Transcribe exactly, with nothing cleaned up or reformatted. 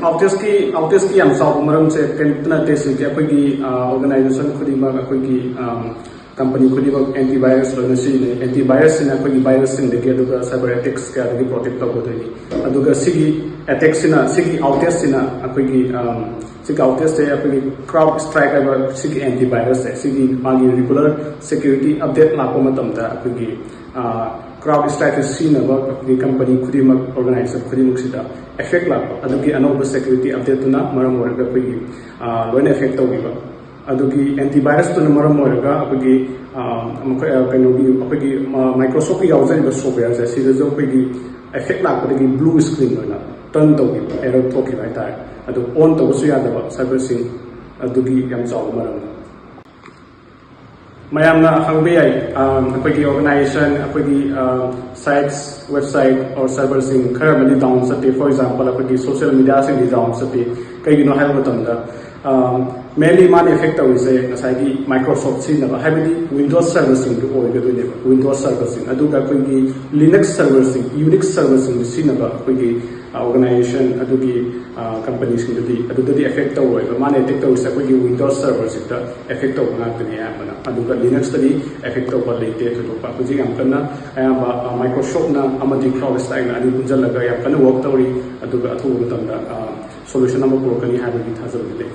ꯑꯥꯎꯇꯦꯖꯀꯤ ꯑꯥꯎꯇꯦꯖꯀꯤ ꯌꯥꯝ ꯆꯥꯎꯕ ꯃꯔꯝꯁꯦ ꯀꯔꯤꯝꯇ ꯅꯠꯇꯦ꯫ ꯁꯤꯗꯤ ꯑꯩꯈꯣꯏꯒꯤ ꯑꯣꯔꯒꯅꯥꯏꯖꯦꯁꯟ ꯈꯨꯗꯤꯡꯃꯛ, ꯑꯩꯈꯣꯏꯒꯤ ꯀꯝꯄꯅꯤ ꯈꯨꯗꯤꯡꯃꯛ ꯑꯦꯟꯇꯤ ꯚꯥꯏꯔꯁ ꯂꯣꯏꯅ ꯁꯤꯖꯤꯟꯅꯩ꯫ ꯑꯦꯟꯇꯤ ꯚꯥꯏꯔꯁꯁꯤꯅ ꯑꯩꯈꯣꯏꯒꯤ ꯚꯥꯏꯔꯁꯁꯤꯡꯗꯒꯤ ꯑꯗꯨꯒ ꯁꯥꯏꯕꯔ ꯑꯦꯇꯦꯛꯁ ꯀꯌꯥꯗꯒꯤ ꯄ꯭ꯔꯣꯇꯦꯛ ꯇꯧꯒꯗꯣꯏꯅꯤ꯫ ꯑꯗꯨꯒ ꯁꯤꯒꯤ ꯑꯦꯇꯦꯛꯁꯤꯅ, ꯁꯤꯒꯤ ꯑꯥꯎꯇꯦꯖꯁꯤꯅ ꯑꯩꯈꯣꯏꯒꯤ ꯁꯤꯒꯤ ꯑꯥꯎꯇꯦꯖꯁꯦ ꯑꯩꯈꯣꯏꯒꯤ ꯀ꯭ꯔꯥꯎꯗ ꯁ꯭ꯇ꯭ꯔꯥꯏꯛ ꯍꯥꯏꯕ ꯁꯤꯒꯤ ꯑꯦꯟꯇꯤ ꯚꯥꯏꯔꯁꯁꯦ, ꯁꯤꯒꯤ ꯃꯥꯒꯤ ꯔꯤꯒꯨꯂꯔ ꯁꯦꯀ꯭ꯌꯨꯔꯤꯇꯤ ꯑꯞꯗꯦꯠ ꯂꯥꯛꯄ ꯃꯇꯝꯗ ꯑꯩꯈꯣꯏꯒꯤ ꯀ꯭ꯔꯥꯎꯗ ꯁ꯭ꯇ꯭ꯔꯥꯏꯛꯁꯦ ꯁꯤꯖꯤꯟꯅꯕ ꯑꯩꯈꯣꯏꯒꯤ ꯀꯝꯄꯅꯤ ꯈꯨꯗꯤꯡꯃꯛ, ꯑꯣꯔꯒꯅꯥꯏꯖꯦꯁꯟ ꯈꯨꯗꯤꯡꯃꯛꯁꯤꯗ ꯑꯦꯐꯦꯛ ꯂꯥꯛꯄ, ꯑꯗꯨꯒꯤ ꯑꯅꯧꯕ ꯁꯦꯀ꯭ꯌꯨꯔꯤꯇꯤ ꯑꯞꯗꯦꯠꯇꯨꯅ ꯃꯔꯝ ꯑꯣꯏꯔꯒ ꯑꯩꯈꯣꯏꯒꯤ ꯂꯣꯏꯅ ꯑꯦꯐꯦꯛ ꯇꯧꯈꯤꯕ꯫ ꯑꯗꯨꯒꯤ ꯑꯦꯟꯇꯤ ꯚꯥꯏꯔꯁꯇꯨꯅ ꯃꯔꯝ ꯑꯣꯏꯔꯒ ꯑꯩꯈꯣꯏꯒꯤ ꯃꯈꯣꯏ ꯀꯩꯅꯣꯒꯤ ꯑꯩꯈꯣꯏꯒꯤ ꯃꯥꯏꯀ꯭ꯔꯣꯁꯣꯞꯀꯤ ꯌꯥꯎꯖꯔꯤꯕ ꯁꯣꯐꯋꯦꯌꯔꯁꯦ ꯁꯤꯗꯁꯨ ꯑꯩꯈꯣꯏꯒꯤ ꯑꯦꯐꯦꯛ ꯂꯥꯛꯄꯗꯒꯤ ꯕ꯭ꯂꯨ ꯁ꯭ꯀ꯭ꯔꯤꯟ ꯑꯣꯏꯅ ꯇꯔꯟ ꯇꯧꯈꯤꯕ, ꯑꯦꯔꯔ ꯊꯣꯛꯈꯤꯕ ꯍꯥꯏꯇꯥꯔꯦ꯫ ꯑꯗꯨ ꯑꯣꯟ ꯇꯧꯕꯁꯨ ꯌꯥꯗꯕ ꯁꯥꯏꯕꯔꯁꯤꯡ ꯑꯗꯨꯒꯤ ꯌꯥꯝ ꯆꯥꯎꯕ ꯃꯔꯝꯅꯤ꯫ ꯃꯌꯥꯝꯅ ꯍꯪꯕ ꯌꯥꯏ, ꯑꯩꯈꯣꯏꯒꯤ ꯑꯣꯔꯒꯅꯥꯏꯖꯦꯁꯟ, ꯑꯩꯈꯣꯏꯒꯤ ꯁꯥꯏꯠꯁ, ꯋꯦꯕꯁꯥꯏꯠ ꯑꯣꯔ ꯁꯥꯏꯕꯔꯁꯤꯡ ꯈꯔ ꯑꯃꯗꯤ ꯗꯥꯎꯟ ꯆꯠꯇꯦ꯫ ꯐꯣꯔ ꯑꯦꯛꯖꯥꯝꯄꯜ, ꯑꯩꯈꯣꯏꯒꯤ ꯁꯣꯁꯤꯌꯦꯜ ꯃꯤꯗꯤꯌꯥꯁꯤꯡꯗꯤ ꯗꯥꯎꯟ ꯆꯠꯇꯦ꯫ ꯀꯩꯒꯤꯅꯣ ꯍꯥꯏꯕ ꯃꯇꯝꯗ, ꯃꯦꯟꯂꯤ ꯃꯥꯅ ꯑꯦꯐꯦꯛ ꯇꯧꯔꯤꯁꯦ ꯉꯁꯥꯏꯒꯤ ꯃꯥꯏꯀ꯭ꯔꯣꯁꯣꯐ ꯁꯤꯖꯤꯟꯅꯕ, ꯍꯥꯏꯕꯗꯤ ꯋꯤꯟꯗꯣꯁ ꯁꯔꯚꯔꯁꯤꯡꯗꯨ ꯑꯣꯏꯒꯗꯣꯏꯅꯦꯕ꯫ ꯋꯤꯟꯗꯣꯁ ꯁꯔꯚꯔꯁꯤꯡ ꯑꯗꯨꯒ ꯑꯩꯈꯣꯏꯒꯤ ꯂꯤꯅꯛꯁ ꯁꯔꯚꯔꯁꯤꯡ, ꯌꯨꯅꯤꯛꯁ ꯁꯔꯚꯔꯁꯤꯡꯗꯨ ꯁꯤꯖꯤꯟꯅꯕ ꯑꯩꯈꯣꯏꯒꯤ ꯑꯣꯔꯒꯅꯥꯏꯖꯦꯁꯟ ꯑꯗꯨꯒꯤ ꯀꯝꯄꯅꯤꯁꯤꯡꯗꯨꯗꯤ ꯑꯗꯨꯗꯗꯤ ꯑꯦꯐꯦꯛ ꯇꯧꯔꯣꯏꯕ꯫ ꯃꯥꯅ ꯑꯦꯇꯦꯛ ꯇꯧꯔꯤꯁꯦ ꯑꯩꯈꯣꯏꯒꯤ ꯋꯤꯟꯗꯣꯁ ꯁꯔꯚꯔꯁꯤꯡꯗ ꯑꯦꯐꯦꯛ ꯇꯧꯕ ꯉꯥꯛꯇꯅꯤ ꯑꯌꯥꯝꯕꯅ꯫ ꯑꯗꯨꯒ ꯂꯤꯅꯛꯁꯇꯗꯤ ꯑꯦꯐꯦꯛ ꯇꯧꯕ ꯂꯩꯇꯦ ꯊꯣꯏꯗꯣꯛꯄ꯫ ꯍꯧꯖꯤꯛ ꯌꯥꯝ ꯀꯟꯅ ꯑꯌꯥꯝꯕ ꯃꯥꯏꯀ꯭ꯔꯣꯁꯣꯐꯅ ꯑꯃꯗꯤ ꯀ꯭ꯔꯥꯎꯗ ꯁ꯭ꯇ꯭ꯔꯥꯏꯛꯅ ꯑꯅꯤ ꯄꯨꯟꯁꯤꯜꯂꯒ ꯌꯥꯝ ꯀꯟꯅ ꯋꯔꯛ ꯇꯧꯔꯤ꯫ ꯑꯗꯨꯒ ꯑꯊꯨꯕ ꯃꯇꯝꯗ ꯁꯣꯂꯨꯁꯟ ꯑꯃ ꯄꯨꯔꯛꯀꯅꯤ ꯍꯥꯏꯕꯒꯤ ꯊꯥꯖꯕꯗꯤ ꯂꯩ꯫